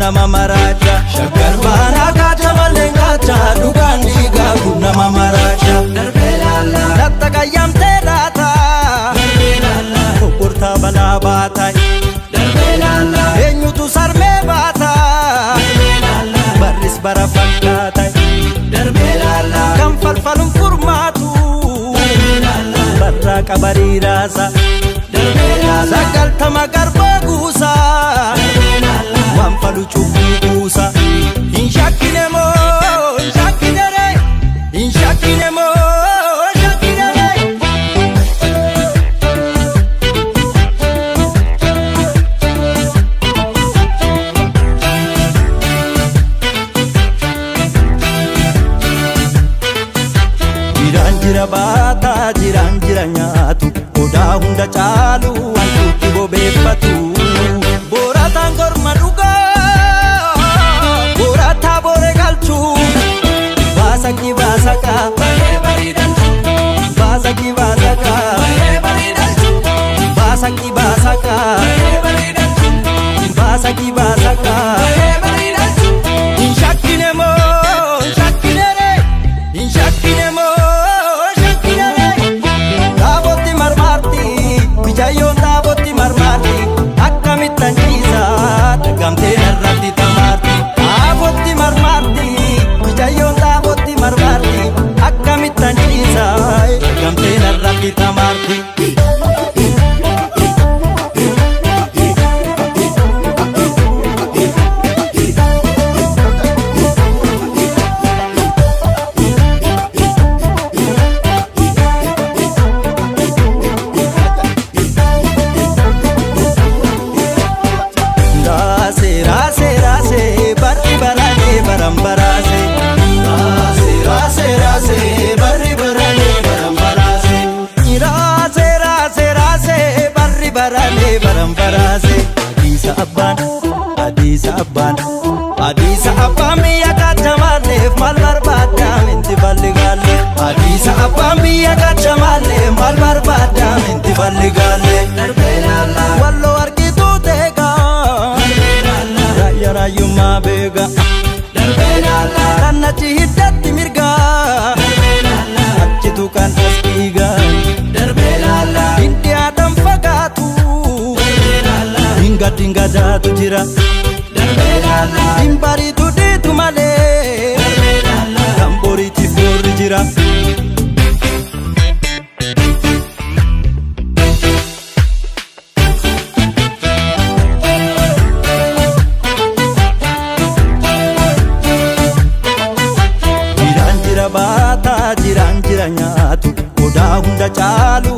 nama maraacha. Shaggar baanaa kaacha malee kaacha dhugaan dhiigaa kun nama maraacha. Latta qayyamtee laata kokkortaa balaa baata. Eenyutu sarmee baata barris bara fakkaata. Kan falfaluun furmaatu barraa qabarii raasa. Sagaltama garbaa guusa waan falu cubbuu kuusa. Hin shakkine moo hin shakkine ree hin shakkine moo hin shakkine ree. Jiraan jira baataa jiraan jira nyaatu odaa hunda caalu wantuutti bobeeffatu. Boorataan gorma dhugaa boorataa booree galchuu baasaqii baasaqaa baasaqii baasaqaa baasaqii baasaqaa baasaqii baasaqaa. Hin shakkine moo hin shakkine ree hin shakkine moo. Taabotti marmaarti mijayyoon taabotti marmaarti akkamittan ciisaa dhagamtee narratti tamaarti. Taabotti marmaarti mijayyoon taabotti marmaarti akkamittan ciisaa dhagamtee narratti tamaarti. Adiisa abbaan Adiisa abbaan biyya kaachamaalleef maal barbaadda minti balli gaalle. Adiisa abbaan biyya kaachamaalleef maal barbaadda minti balli gaalle. Walloo argituu teegaa raayyaa raayyummaa beegaa kan achi hiddatti mirgaa achitu kan as dhiigaa hin dhiyaatan fagaatu dinga dinga jaatu jira. Hin bariitu dhiitu malee kan boriitiif boorri jira. Jiraan jira baataa jiraan jira nyaatu odaa hunda caalu